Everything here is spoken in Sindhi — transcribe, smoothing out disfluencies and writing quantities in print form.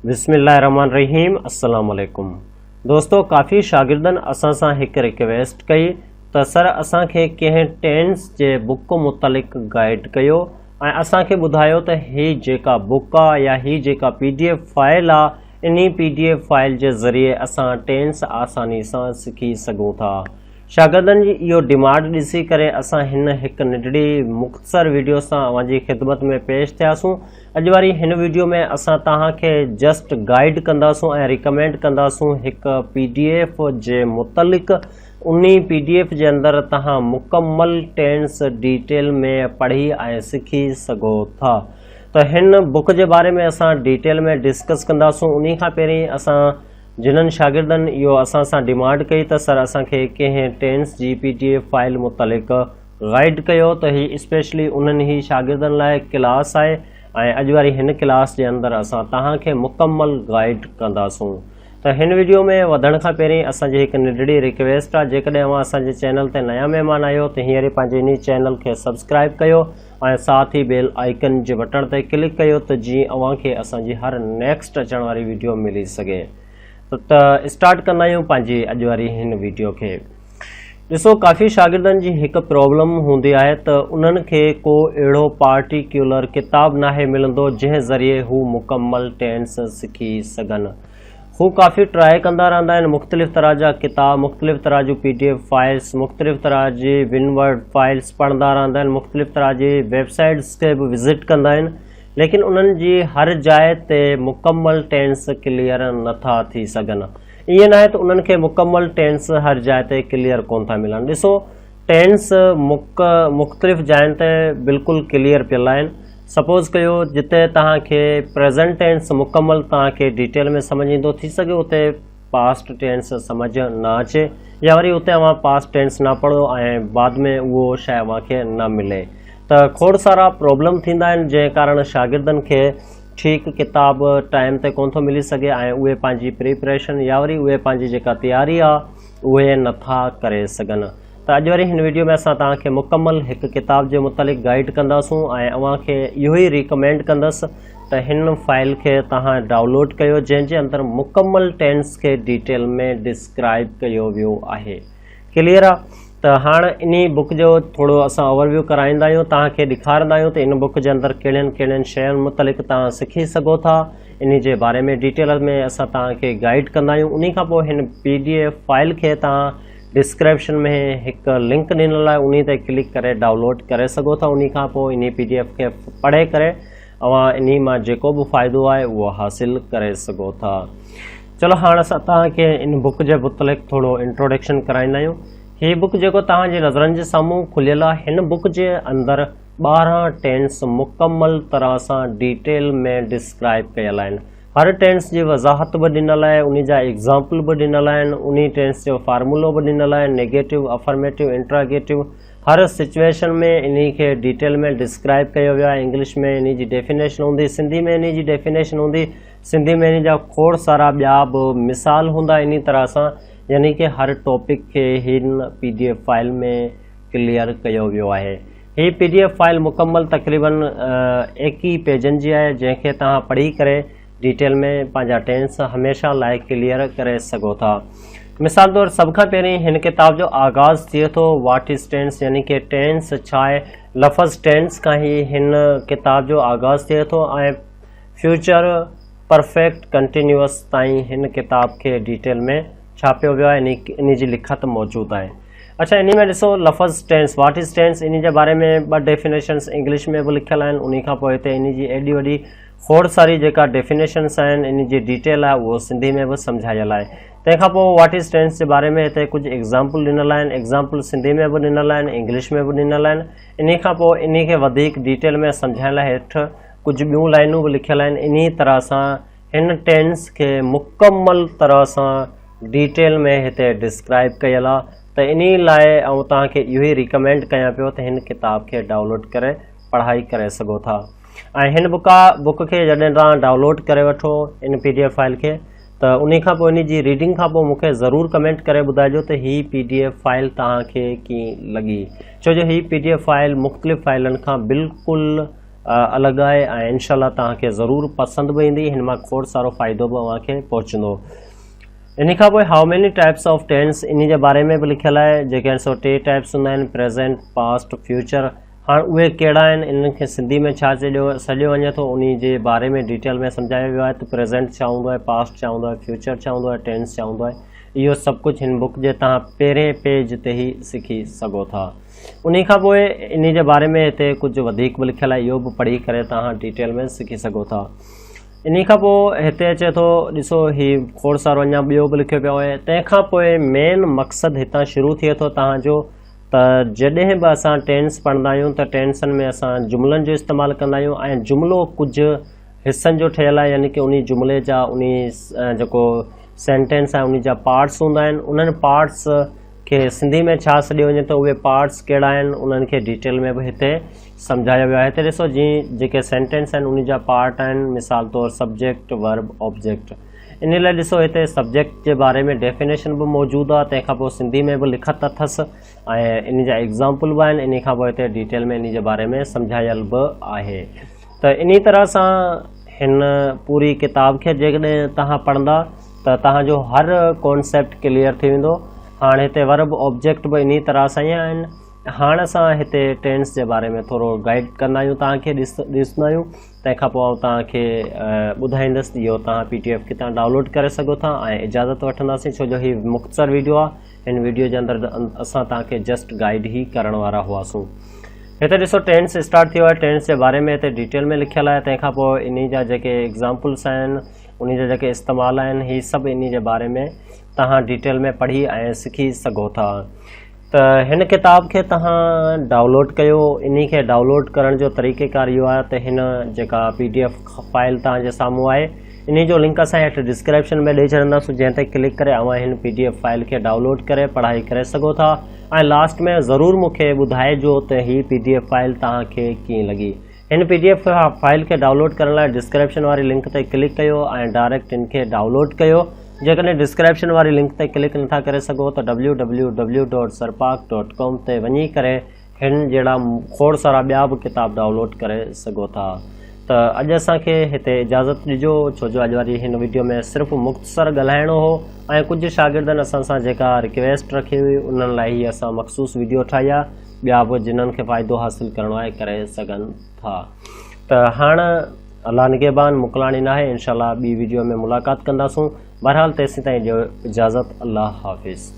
بسم الله الرحمن الرحيم السلام عليڪم دوستو ڪافي شاگردن اسان سان هڪ رڪويسٽ ڪئي ته سر اسان کي ڪنهن ٽينس جي بڪ متعلق گائيڊ ڪيو ۽ اسان کي ٻڌايو ته هي جيڪا بڪ آ يا هي جيڪا پي ڊي ايف فائل آ انهي پي ڊي ايف فائل جي ذريعي اسان ٽينس آساني سان سکي سگهون ٿا. شاگردن جي اهو ڊيمانڊ ڏسي ڪري اسان هن هڪ ننڍڙي مختصر ويڊيو سان اوهان جي خدمت ۾ پيش ٿياسون. اڄ واري هن ويڊيو ۾ اسان توهان کي جسٽ گائيڊ ڪنداسون ۽ ريڪمينڊ ڪنداسون هڪ پي ڊي ايف جي متعلق انهي پي ڊي ايف جي اندر توهان مڪمل ٽينس ڊيٽيل ۾ پڙهي ۽ سکي سگهو ٿا. ته هن بڪ جي باري ۾ اسان ڊيٽيل ۾ ڊسڪس ڪنداسون انهي کان پهرين اسان جنھن شاگردن اهو اسان سان ڊيمانڊ ڪئي ته سر اسان کي ڪنهن ٽينس جي پي ڊي ايف فائل متعلق گائيڊ ڪيو ته هي اسپيشلي انهن ئي شاگردن لاء ڪلاس آهي ۽ اڄ واري هن ڪلاس جي اندر اسان توهان کي مڪمل گائيڊ ڪنداسون ته هن وڊيو ۾ وڌڻ کان پهرين اسان جي هڪ ننڍڙي رڪويسٽ آهي جيڪڏهن اوهان اسان جي چينل تي نيا مهمان آهيو ته هينئر ئي پنهنجي انهي چينل کي سبسڪرائب ڪيو ۽ ساٿ ئي بيل آئيڪن جي بٽڻ تي ڪلڪ ڪيو ته جيئن اوهان کي اسان جي هر نيڪسٽ اچڻ واري ويڊيو ملي سگهي ته اسٽارٽ ڪندا آهيون پنهنجي اڄ واري هن ويڊيو کي. ڏسو ڪافي شاگردن جي هڪ پرابلم هوندي آهي ته انهن کي ڪو اهڙو پارٽيڪيولر ڪتاب ناهي ملندو جنهن ذريعي هو مڪمل ٽينس سکي سگهن. هو ڪافي ٽرائي ڪندا رهندا آهن مختلف طرح جا ڪتاب مختلف طرح جون پي ڊي ايف فائلس مختلف طرح جي ون ورڊ فائلس پڙهندا رهندا آهن مختلف طرح جي ويب سائيٽس کي به وزٽ ڪندا آهن ليڪن انهن جي هر جاء تي مڪمل ٽينس ڪليئر نٿا ٿي سگهن ائين ناهي ته انهن کي مڪمل ٽينس هر جاء تي ڪليئر ڪون ٿا ملن ڏسو ٽينس مختلف جاين تي بلڪل ڪليئر پيل آهن سپوز ڪيو جتي توهان کي پريزنٽ ٽينس مڪمل توهان کي ڊيٽيل ۾ سمجهه ايندو ٿي سگهي اتي پاسٽ ٽينس سمجهه نه اچي يا وري اتي اوهان پاسٽ ٽينس نه پڙهو ۽ بعد ۾ اهو شيء اوهان کي نه ملي ته کوڙ سارا پرابلم ٿيندا آهن جنهن ڪارڻ شاگردن کي ٺيڪ ڪتاب ٽائيم تي ڪونه ٿو ملي سگهي ۽ اهي پنهنجي پريپريشن يا وري اهي پنهنجي جيڪا تياري آهي اهي نٿا ڪري سگهن ته اڄ واري هن ويڊيو ۾ اسان توهان کي مڪمل هڪ ڪتاب جي متعلق گائيڊ ڪنداسون ۽ اوهان کي اهو ئي ريڪمينڊ ڪندس ته هن فائل کي توهان ڊائونلوڊ ڪيو جنهن جي اندر مڪمل ٽينس کي ڊيٽيل ۾ ڊسڪرائب ڪيو ويو آهي ڪليئر آ ته هاڻ انهي بڪ جو ٿورو اسان اوور ويو ڪرائيندا آهيون توهان کي ڏيکارندا آهيون ته ان بڪ جي اندر ڪهڙين ڪهڙين شين متعلق توهان سکي سگهو ٿا انهي جي باري ۾ ڊيٽيل ۾ اسان توهان کي گائيڊ ڪندا آهيون انهي کان پوء هن پي ڊي ايف فائل کي توهان ڊسڪرپشن ۾ هڪ لنڪ ڏنل آهي انهي تي ڪلڪ ڪري ڊائونلوڊ ڪري سگهو ٿا انهي کان پوء انهي پي ڊي ايف کي پڙهي ڪري اوهان انهي مان جيڪو به فائدو آهي اهو حاصل ڪري سگهو ٿا چلو هاڻ اسان توهان کي ان بڪ جي متعلق ٿورو انٽروڊڪشن ڪرائيندا آهيون هي بڪ جيڪو توهان جي نظرن جي سامهون کليل آهي هن بڪ جي اندر 12 ٽينس مڪمل طرح سان ڊيٽيل ۾ ڊسڪرائب ڪيل آهن. هر ٽينس جي وضاحت به ڏنل آهي، انهي جا ايگزامپل به ڏنل آهن، انهي ٽينس جو فارمولو به ڏنل آهي، نيگيٽو، افرميٽو، انٽراگيٽو، هر سچويشن ۾ انهي کي ڊيٽيل ۾ ڊسڪرائب ڪيو ويو آهي، انگلش ۾ انهي جي ڊيفينيشن هوندي، سنڌي ۾ انهي جي ڊيفينيشن هوندي، سنڌي ۾ انهي جا کوڙ سارا ٻيا به مثال هوندا انهي طرح سان يعني ڪه هر ٽاپڪ کي هن P D F file ۾ clear ڪيو ويو آهي. هي پي ڊي ايف فائل مڪمل تقريبن ايڪيهه پيجن جي آهي جنهن کي توهان پڙهي ڪري ڊيٽيل ۾ پنهنجا ٽينس هميشه لاء ڪليئر ڪري سگهو ٿا. مثال طور سڀ کان پهرين هن ڪتاب جو آغاز ٿئي ٿو what is tense يعني ڪي ٽينس ڇا آهي لفظ ٽينس کان ئي هن ڪتاب جو آغاز ٿئي ٿو ۽ فيوچر پرفيڪٽ ڪنٽينيوس تائين هن ڪتاب کي ڊيٽيل ۾ ڇاپيو ويو آهي انهي جي لکت موجود آهي. اڇا انهي ۾ ڏسو لفظ ٽينس what is tense انهي جي باري ۾ ٻه ڊيفينيشنس انگلش ۾ به لکيل آهن انهي کان پوء هتي انهي جي ايڏي وڏي کوڙ ساري جيڪا ڊيفينيشنس آهن انهي جي ڊيٽيل آهي اهو سنڌي ۾ به سمجهايل آهي تنهن کان پوء what is tense جي باري ۾ هتي ڪجهه ايگزامپل ڏنل آهن ايگزامپل سنڌي ۾ به ڏنل آهن انگلش ۾ به ڏنل آهن انهي کان پوء انهي کي وڌيڪ ڊيٽيل ۾ سمجهائڻ لاء هيٺ ڪجهه ٻيون لائنون به لکيل آهن انهي طرح سان هن ٽينس کي مڪمل طرح سان ڊيٽيل ۾ هتي ڊسڪرائب ڪيل آ ته انهي لاء آئون توهان کي اهو ئي ريڪمينڊ ڪيان پيو ته هن ڪتاب کي ڊائونلوڊ ڪري پڙهائي ڪري سگهو ٿا ۽ هن بڪا بڪ کي جڏهن توهان ڊائونلوڊ ڪري وٺو ان پي ڊي ايف فائل کي ته انهي کان پوء انهي جي ريڊنگ کان پوء مون کي ضرور ڪمينٽ ڪري ٻڌائجو ته هي پي ڊي ايف فائل توهان کي ڪيئن لڳي ڇو جو هي پي ڊي ايف فائل مختلف فائلن کان بلڪل الڳ آهي ۽ انشاء الله توهان کي ضرور پسند به ايندي هن مان کوڙ سارو فائدو به اوهان کي پهچندو. انهي کان پوء how many types of tense انهي جي باري ۾ به لکيل آهي جيڪي آهن سو ٽي ٽائپس هوندا آهن پريزنٽ پاسٽ فيوچر هاڻ اهي ڪهڙا آهن انهن کي سنڌي ۾ ڇا چيو سڏيو وڃي ٿو انهي جي باري ۾ ڊيٽيل ۾ سمجهايو ويو آهي ته پريزنٽ ڇا هوندو آهي پاسٽ ڇا هوندو آهي فيوچر ڇا هوندو آهي ٽينس ڇا هوندو آهي اهو سڀ ڪجهه هن بڪ جي توهان پهرين پيج تي ئي سکي سگهو ٿا انهي کان پوء انهي جي باري ۾ هتي ڪجهه وڌيڪ به لکيل آهي اهو به پڙهي ڪري توهان ڊيٽيل ۾ سکي سگهو ٿا انهي کان پوء هتي اچي ٿو ڏسو هي کوڙ سارو اڃا ٻيو به لکيو پيو آهي تنهن کان پوء مين مقصد هتان شروع ٿئي ٿو توهان جو ته جڏهن به اسان ٽينس پڙهندا آهيون ته ٽينسن ۾ اسان جملن جو استعمال ڪندا آهيون ۽ جملو ڪجهه حصن جو ٺهيل آهي يعني ڪي انهي جملي جا انهي جيڪو سينٽينس آهي انهي جا پارٽس هوندا آهن انهن پارٽس کي سنڌي ۾ ڇا سڏيو وڃي ٿو اهي پارٽس ڪهڙا آهن انهن کي ڊيٽيل ۾ به هتي سمجهايو ويو آهي هتي ڏسو جي جيڪي سينٽينس آهن انهي جا پارٽ آهن مثال طور سبجيڪٽ ورب آبجيڪٽ انهي لاء ڏسو هتي سبجيڪٽ جي باري ۾ ڊيفينيشن به موجود آهي تنهن کان پوء سنڌي ۾ به لکت اٿس ۽ انهي جا ايگزامپل به آهن انهي کان پوء هتي ڊيٽيل ۾ انهي جي باري ۾ سمجهايل به آهي ته انهي طرح سان هن پوري ڪتاب کي جيڪڏهن توهان پڙهندا ته توهان جو هر ڪانسيپٽ ڪليئر ٿي ويندو هاڻ هتي ورب آبجيڪٽ به انهي طرح سان ئي آهن هاڻ اسان هتي ٽينس جي باري ۾ ٿورو گائيڊ ڪندا آهيون توهان کي ڏسندا آهيون تنهن کان پوء آئون توهان کي ٻڌائيندس ته اهو توهان پي ڊي ايف ڪٿان ڊائونلوڊ ڪري سگهو ٿا ۽ اجازت وٺنداسين ڇو جو هي مختصر ويڊيو آهي هن ويڊيو جي اندر اسان توهان کي جسٽ گائيڊ ئي ڪرڻ وارا هئاسون هتي ڏسو ٽينس اسٽارٽ ٿيو آهي ٽينس جي باري ۾ هتي ڊيٽيل ۾ لکيل آهي تنهن کان پوء انهي جا جيڪي ايگزامپلس آهن انهي جا جيڪي استعمال آهن هي سڀ انهي جي باري ۾ توهان ڊيٽيل ۾ پڙهي ۽ سکي سگهو ٿا ته هن ڪتاب کي توهان ڊائونلوڊ ڪيو انهي کي ڊائونلوڊ ڪرڻ جو طريقي ڪار اهو آهي ته هن جيڪا پي ڊي ايف فائل توهان جي سامهون آهي انهي جو لنڪ اسان هيٺ ڊسڪرپشن ۾ ڏئي ڇڏنداسون جنهن تي ڪلڪ ڪري اوهان هن پي ڊي ايف فائل کي ڊائونلوڊ ڪري پڙهائي ڪري سگهو ٿا ۽ لاسٽ ۾ ضرور مون کي ٻڌائجو ته هي پي ڊي ايف فائل توهان کي ڪيئن لڳي هن پي ڊي ايف فائل کي ڊائونلوڊ ڪرڻ لاء ڊسڪرپشن واري لنڪ تي ڪلڪ ڪيو ۽ ڊائريڪٽ ان کي ڊائونلوڊ ڪيو جيڪڏهن ڊسڪرپشن واري لنڪ تي ڪلڪ نٿا ڪري سگهو ته W W W dot Sir Pak dot com تي وڃي ڪري هن جهڙا کوڙ سارا ٻيا به ڪتاب ڊائونلوڊ ڪري سگهو ٿا ته اڄ اسان کي هتي اجازت ڏجو ڇو جو اڄ واري هن وڊيو ۾ صرف مختصر ڳالهائڻو هو ۽ ڪجهه شاگردن اسان سان جيڪا رڪويسٽ رکي هئي انهن لاء هي اسان مخصوص وڊيو ٺاهي آهي ٻيا به جنھن کي فائدو حاصل ڪرڻو آھي ڪري سگھن ٿا ته ھاڻ الله نگهبان موڪلاڻي ناھي انشاء الله ٻي ويڊيو ۾ ملاقات ڪنداسون بھرحال تيسين تائين ڏيو اجازت الله حافظ.